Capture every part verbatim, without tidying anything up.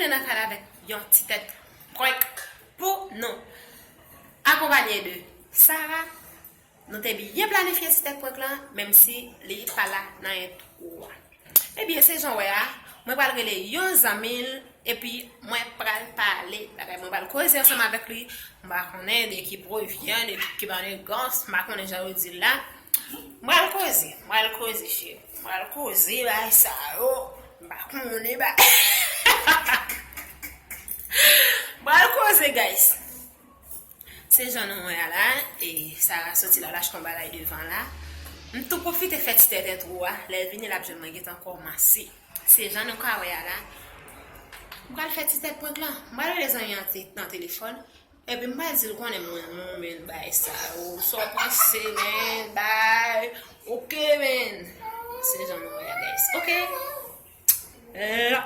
Nan kay la avèk yon ti tèt prank pou nou. Akonpanye de Sarah, nou te byen planifye ti tèt prank lan, menm si li pa la nan entwo a. Ebyen, se jan w wè a, mwen pral rele yon zanmi l, epi mwen pral pale bagay. Mwen pral koze ansanm avèk li. M pa konnen de ki provyen, de ki manigans, m pa konnen jan yo di l la. M pral koze, m pral koze, cheri. M pral koze bagay sa yo. M pa konnen bagay. M pral koze, guys. Se jan nou wè a la, e Sarah soti la, l achte yon bagay devan la. M tou pwofite fè ti tèt entwo a, lè l vini l ap jwenn mwen gentan kòmanse. Se jan nou ka wè a la. M pral fè ti tèt prank lan. M pral rele zanmi an te- nan telefòn. Epi m pral di l konnen m renmen w, men bay sa yo. Sa w panse, men bay. Ok, men. Se jan nou wè a, guys. Ok. La.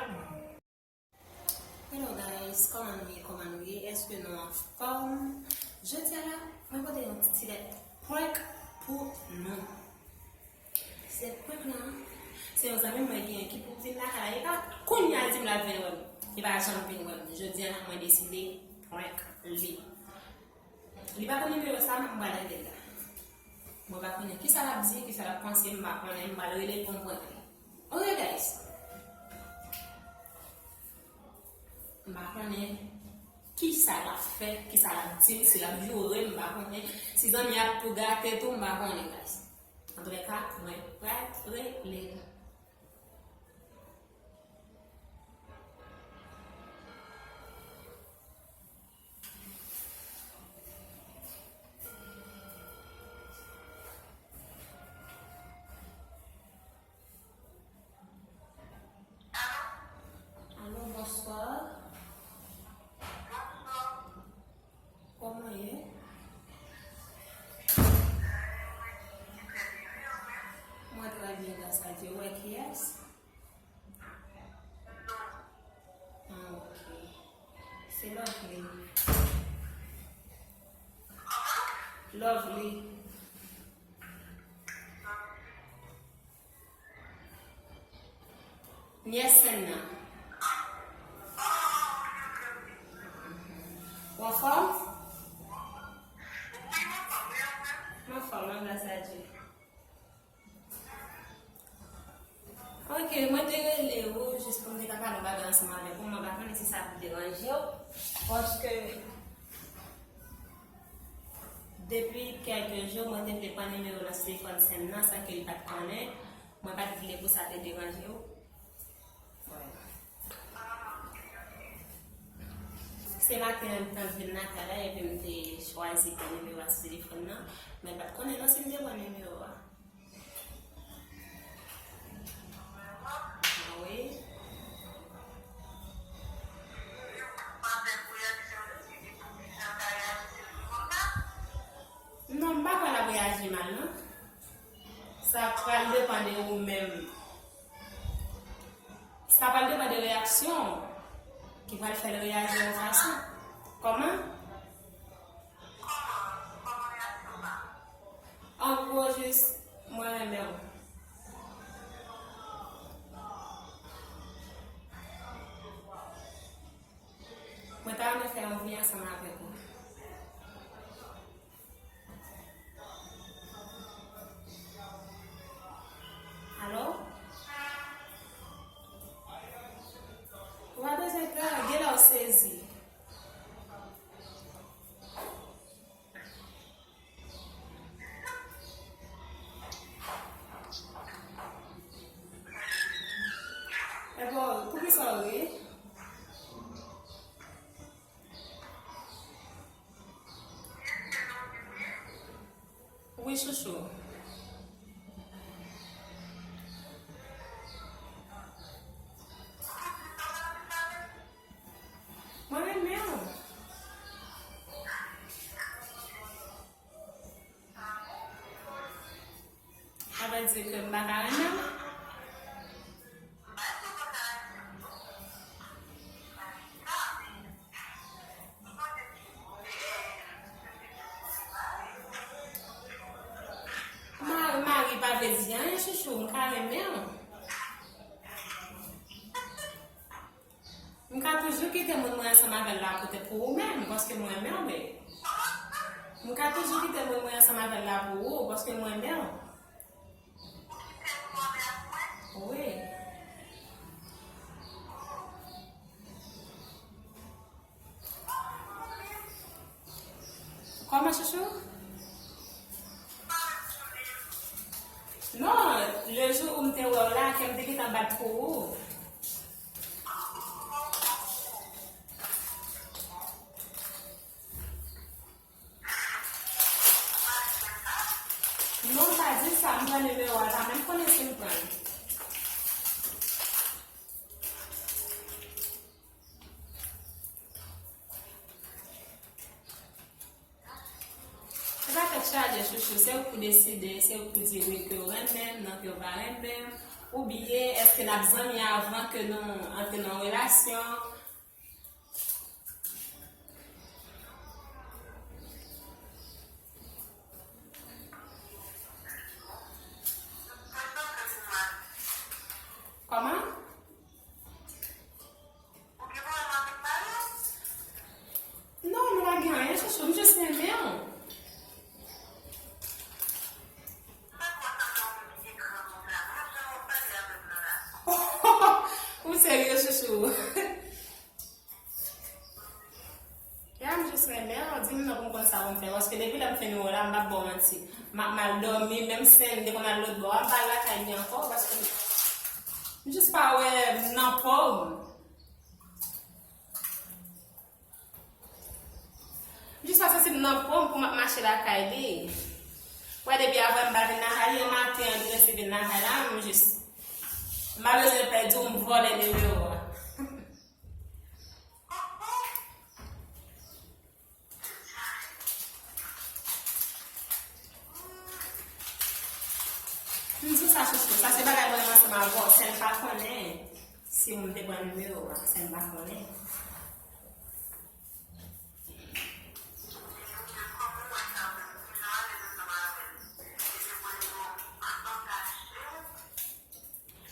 Hello guys, kòman nou ye? Kòman nou ye? Èske nou anfòm? Jodi a la, mwen pote yon ti tèt prank pou nou. Se prank lan, se yon zanmi mwen genyen ki pou vin lakay la. E pa kounye a l di m l ap vin wè m. E pa janm vin wè m. Jodi a la, mwen deside prank li. Li pa konn nimewo sa, m pral rele l la. Mwen pa konnen kisa l ap di, kisa l ap panse, m pa konnen, m pral rele l pou m prank li. Ok, guys. M pa konnen kisa l ap fè, kisa l ap di m, si l ap joure m, m pa konnen. Si zanmi ap tou gate tou, m pa konnen, guys. Antoulèka, mwen pral rele l. Alo, bonswa. Kòman ye? Mwen trè byen, gras a Dye. Ou wè kiyès? Ah, ok. Se Lovely. Lovely. Nyès Senn nan. Ou anfòm? M anfòm, non, gras a Dye. Ok, mwen te rele ou jis pou m te ka pale yon bagay ansanm avèk ou. Mwen pa konnen si sa ap deranje w, paske depi kèlke jou, mwen te vle pran nimewo nan telefòn Senn nan san ke li pa t konnen. Mwen pa t vle pou sa te deranje w. Se maten an, m t ap vin lakay la, epi m te chwazi pran nimewo a sou telefòn nan, men l pa t konnen non si m te pran nimewo a. Ah wi. Non, m pa kwè l ap reyaji mal, non. Sa pral depann de ou menm. Sa pral depann de reyaksyon w ki pral fè l reyaji yon fason. Kòman? An gwo, jis, mwen renmen w. Mwen ta renmen fè yon vi ansanm avèk ou. Alo? Ou pa bezwen pè, genlè w sezi. Epi, poukisa w ri? Wi, chouchou. Mwen renmen w. Sa vle di ke m pa ka renmen w? Mari, mari pa vle di anyen, chouchou, m ka renmen w. M ka toujou Ansanm avè l la poutèt pou ou menm, paske m renmen w, wi. M ka toujou kite moun mwen ansanm avè l la pou ou, paske m renmen w. Wi. Kòman, chouchou? Non, le jou ou m te wè w la, kè m te gentan bat pou ou. Non, m pa di sa, m pran nimewo a, l pa menm konnen si m pran l. Se pa tèt chaje, chouchou, se ou k pou deside, se ou k pou di wi ke w renmen m, non ke w pa renmen m, oubyen èske n ap zanmi avan ke nou antre nan yon relasyon. Kòman? Non, nou pa gen anyen, chouchou, m jis renmen w. Ou serye, chouchou? Ya, m jis renmen w, di m non pou m konn sa pou m fè. Paske depi lè m fin wè w la, m p ap ba w manti. M ap mal dòmi, menm si m te konn al lòt bò a, m pa al lakay li ankò, paske m jis pa wè m nan fòm. M jis pa santi m nan fòm pou m ap mache lakay li. Wè, depi avan m pa vin lakay li, e maten an li resi vin lakay la, m jis, m pa bezwen pè di w m vòlè nimewo a. M di w sa, chouchou, sa se bagay mwen ansanm avè w, sèl pa konnen si m te pran nimewo a, sèl pa konnen.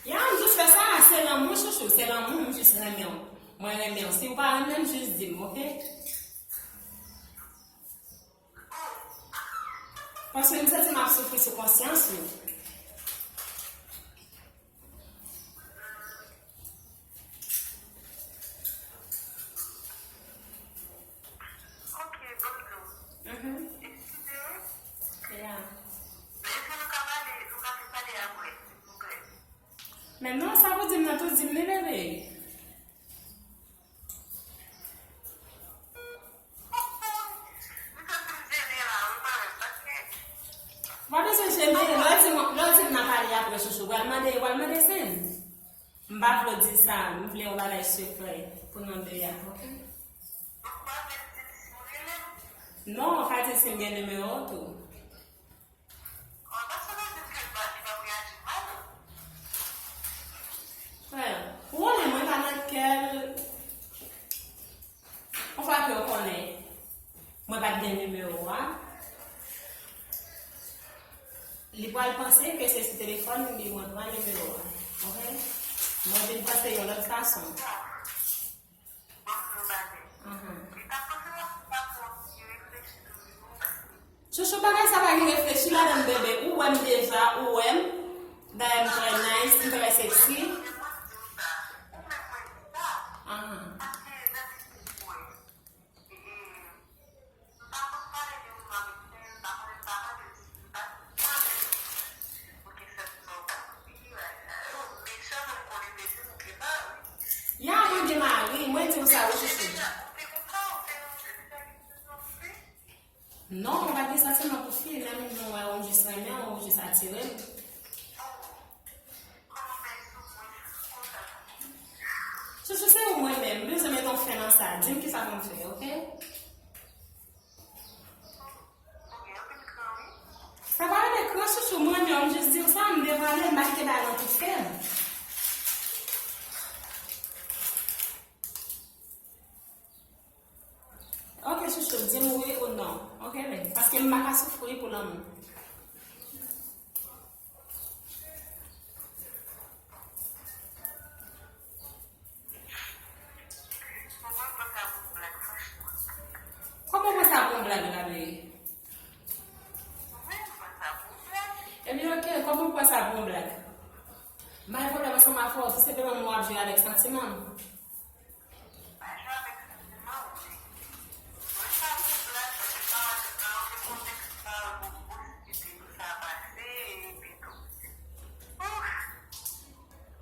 Ya, m jis fè sa, se lanmou, chouchou, se lanmou, m jis renmen w. Mwen renmen w. Si w pa renmen m, jis di m, oke? Paske m santi m ap soufri sou konsyans ou. Ok, bon, bon. Mhm. Eskize. Ya. Eske nou ka pale, nou ka fin pale apre, silvouplè? Men non, sa pou di m nan tou, di m li, bebe. M santi m jene la, wi, mwen menm, paske. W pa bezwen jene, lè w di m, lè w di m n a pale apre, chouchou, w pral mande, w pral mande sen. M pa vle w di sa, m vle yon bagay sekrè pou nou de a, oke? Ou pa vle m di l si w rele m? Non, w pa di l si m gen nimewo w tou. Frè, ou konnen mwen pa nan kè l. Yon fwa ke w konnen mwen pa t gen nimewo a, li pral panse ke se sou telefòn li mwen pran nimewo a. Oke? Mwen vin panse yon lòt fason. Ahan. Chouchou, bagay sa pa gen reflechi ladan l, bebe. Ou wè m deja, ou wè m. Dayè m trè nice, m trè sexy. Ahan. Ya, mwen gen mari, mwen di w sa, wi, chouchou. Non, mwen pa gen santiman pou fi, menm jan mwen wè w, m jis renmen w, ou jis atire m. Chouchou, se ou mwen menm, m bezwen mete yon fen nan sa, di m kisa pou m fè, oke? Sa pa rele kran, chouchou, m renmen w, m jis di w sa, m devwale l, m pa kite bagay lan tou fè m. Ok, chouchou, di m wi ou non. Ok, men. Paske m pa ka soufri pou lanmou. Mwen pa ka Yon blag. M pa gen pwoblèm ansanm avè w, tou senpleman mwen ap jwe avèk santiman m.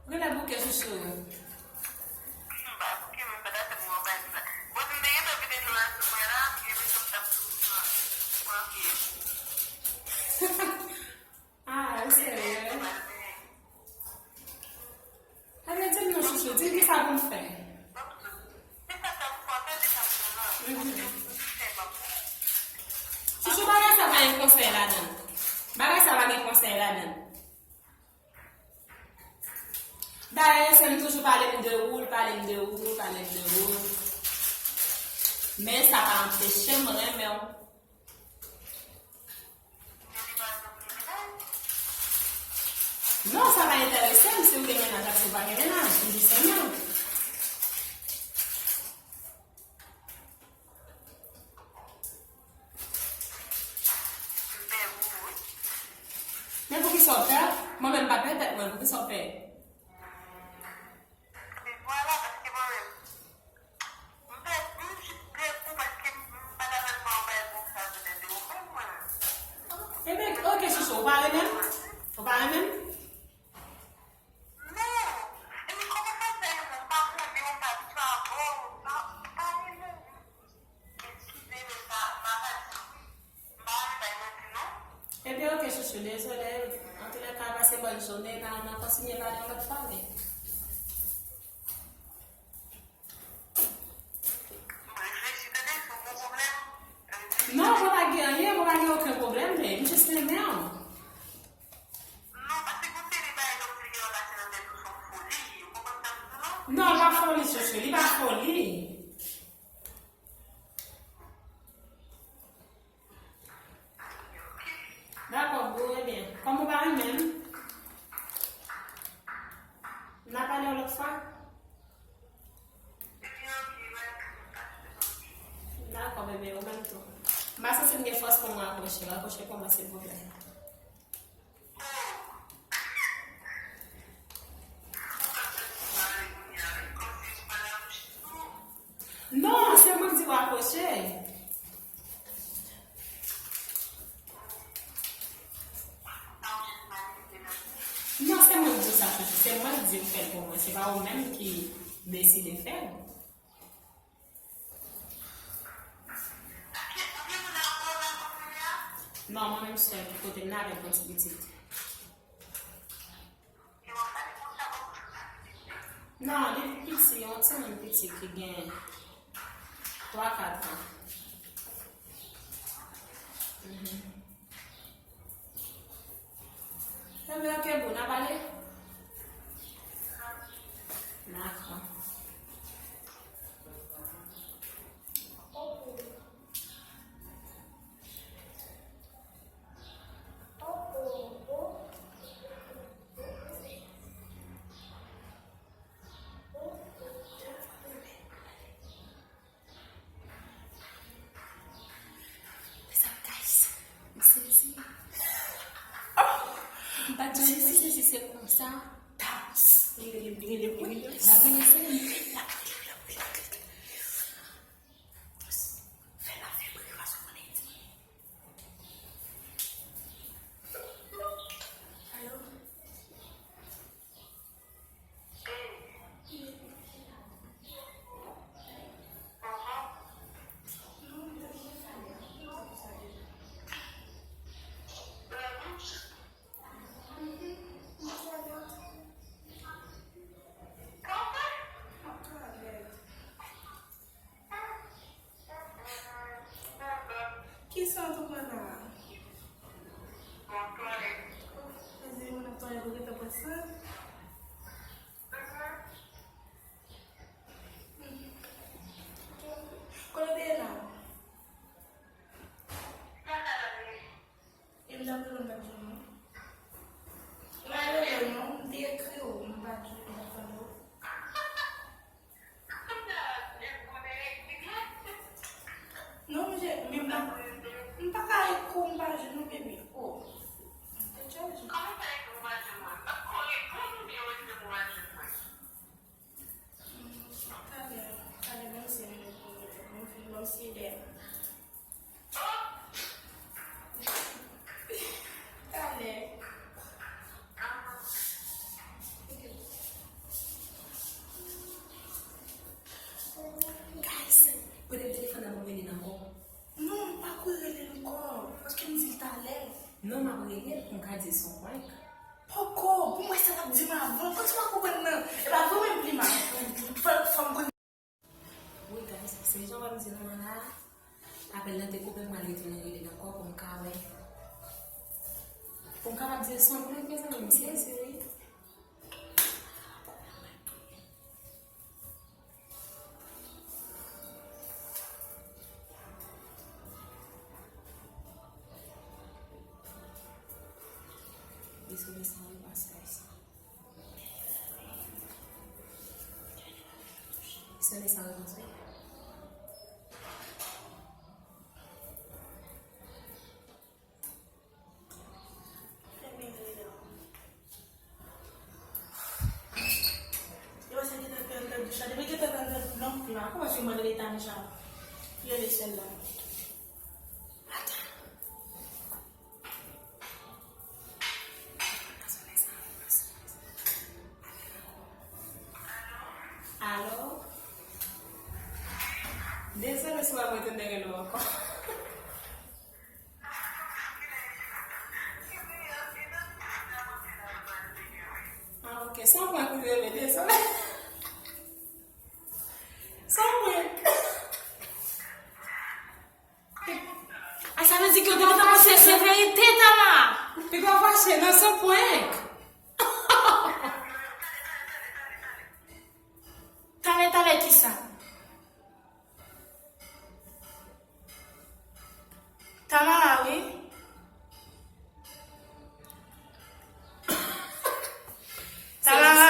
Ou genlè bouke chouchou. Ah, ou serye? Ebyen, di m non, chouchou, di m kisa pou m fè. Mhm. Chouchou, bagay sa pa gen konsèy ladan l. Bagay sa pa gen konsèy ladan l. Dayè, sè m toujou pale m de ou, l pale m de ou, l pale m de ou. Men sa pa anpeche m renmen w. Non, sa pa enterese m si w gen mennaj ak si w pa gen mennaj. M jis renmen w. Men poukisa w pè? Mwen menm pa pè tèt mwen, poukisa w pè? Ebyen, oke, chouchou, ou pa renmen m? Ou pa renmen m? Ebyen, oke, chouchou, dezole. Antoulèka, pase bòn jounen, n a, n a kontinye pale yon lòt fwa, men. Non, mwen pa gen anyen, mwen pa gen okenn pwoblèm, men m jis renmen w. Non, pa foli, chouchou, li pa foli. Dakò, boo, ebyen, kòm ou pa renmen m, n a pale yon lòt fwa. Dakò, bebe, ou menm tou. M pa santi m gen fòs pou m rakwoche. Rakwoche pou mwen, silvouplè. Non, se mwen k di w rakwoche. Non, se mwen k di w sa, chouchou. Se mwen k di w fè l pou mwen. Se pa ou menm ki deside fè l. Non, mwen menm sèl ki kote m nan avèk yon ti pitit. Non, li piti, yon timoun piti ki gen twa, kat an. Mhm. Enben, oke, boo, n a pale? Dakò. What's up, guys? M sezi. Oh! M pa t janm panse si se konsa. Taps! Li rele m, li rele m, li rele m. L ap rele sè m. L ap rele m, l ap rele m, l ap rele m. Fè l ap fè bri, paske w konnen li di. Alo? Ki sant ou pran la a? Mezanmi, moun ap pale, ou gentan pran sant? Kote w te ye la? E m t ap rele w, m pa t jwenn ou. M pa rele w non, m te ekri w, m pa t jwenn ou, m pa t tande w. Non, men m pa, m pa ka ekri w, m pa jwenn ou, baby. Oh, m te tchaj. Kòman sa ekri w pa jwenn mwen? Konsidè. Talè. Guys, pote telefòn nan pou m rele l ankò. Non, m pa ko rele l ankò, paske m di l talè. Non, m ap rele l pou m ka di l se yon prank. Poko, pou m wè sa l ap di m avan. Kòmsi w pa konprann nan. E pa vre menm li mal. Fò, fò m konn. Wi, guys, se jan w ap di nou an la. Apèl lan te koupe, m pral retounen rele l ankò pou m ka wè. Pou m kapab di l se yon prank, mezanmi, m sezi, wi. Dezole, sa repase sa. Sèl sa repase. Yo, se gentan fè antann di chat. Depi gentan fè antann, non, li pa kòmanse mande leta deja. Ki rele sèl la. Ata. Alo? Dezole si w ap retounen rele w ankò. Ah, ok. Se yon prank, dezole, dezole. Se yon prank. Ah, sa vle di ke w te gentan panse se verite, Tama. Piga w fache, non, se yon prank. Talè, talè, kisa? Tamara, wi. Tamara.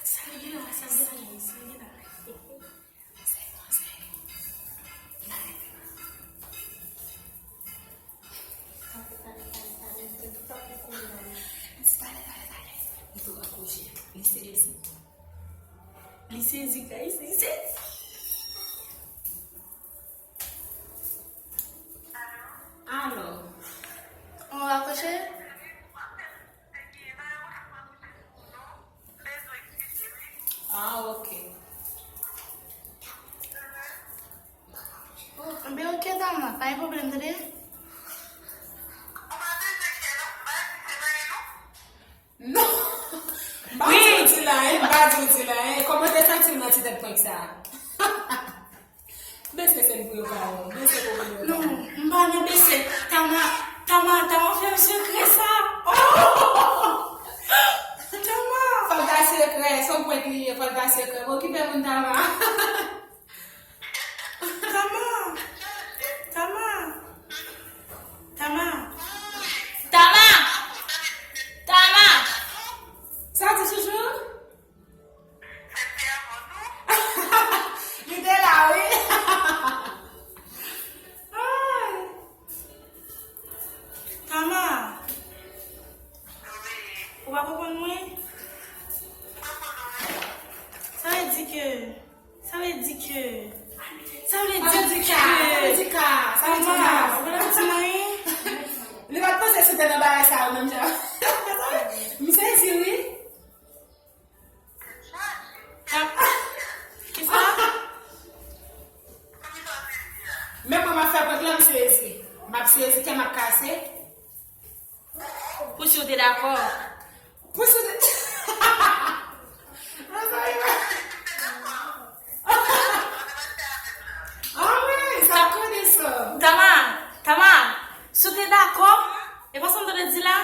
Sa gen la, sa gen la, sa gen la. Li tou akouche. Li sezi. Li sezi, guys. Li sezi. Alo. Ou akouche? Ah, ok. Oh, ben, ok, Tama, pa gen pwoblèm, tande? Non. M pa di w di la, hein, m pa di w di la, hein. Kòman w te santi w nan ti tèt prank sa a? Bese sèn pou yo pa wè w. Bese pou yo pa wè w. Non, m pa nan bese. Tama, Tama, Tama fè m sekrè sa. Oh! Tama! Fòk ba sekrè, se yon prank li ye, fòk ba sekrè. Okipe moun, Tama. Tama! Tama! Tama! Tama! Tama! Sa w di, chouchou? Li te la, wi. Ay. Tama. Ou pa konprann mwen? Sa vle di ke, sa vle di ke, sa vle di ke, sa vle di ka, sa vle di ka. Tama, ou pa konprann mwen? Li pa t panse si w te nan bagay sa yo menm jan. M sezi, wi. Kisa? Men mwen m ap fè prank la, m sezi. M ap sezi, kè m ap kase. Pou si w te dakò. Pou si w te... Ah wi, sa konnen sa. Tama, Tama, si w te dakò, e pa sa m tande di la?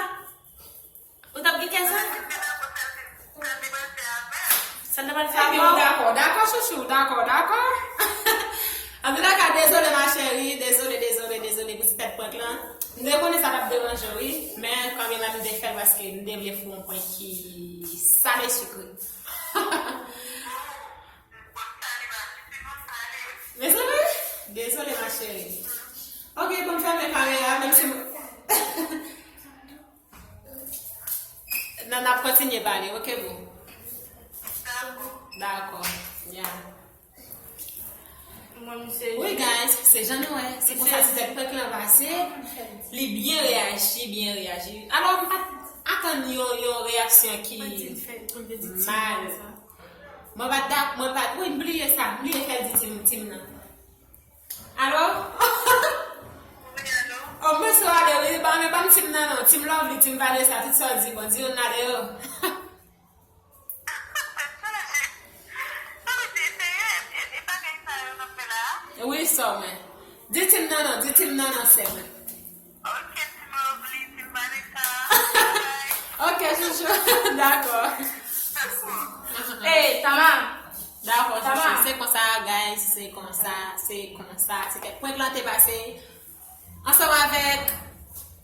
Ou t ap gen kè sa? Sa l t ap fè avè w? Dakò, dakò, chouchou, dakò, dakò. Antouka, dezole, ma chérie, dezole, dezole, dezole pou ti tèt prank lan. M te konnen sa t ap deranje w, wi, men kanmenm m te fè l paske m te vle fè yon prank ki sale sikre. Dezole, dezole, ma chérie. Ok, bon, m fèmen kamera, menm si m... Nan, n ap kontinye pale, oke, boo? Dakò. Ya. Wi, guys, se jan nou wè. Se konsa ti tèt prank lan pase. Li byen reyaji, byen reyaji. Alò, m pa t atann yon, yon reyaksyon ki mal. Mwen pa t dak-, mwen pa t, wi, m bliye sa. M bliye fè l di tim, tim nan. Alo? Oh, mwen sou ale, wi, ba, men pa m tim nan, non. Tim Lovely, tim Vanessa, tout sa w di, bon, di youn nan de yo. Wi, sè mwen. Di tim nan, non, di tim nan, non, sè mwen. Ok, chouchou. Dakò. Ey, Tama. Dakò, chouchou. Se konsa, guys, se konsa, se konsa. Se kèk prank lan te pase. Ansanm avèk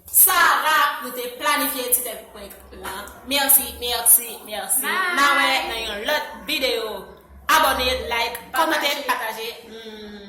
Sarah, nou te planifye ti tèt prank lan. Mèsi, mèsi, mèsi. N a wè nan yon lòt videyo. Abòne, like, kòmante, pataje. Hmm.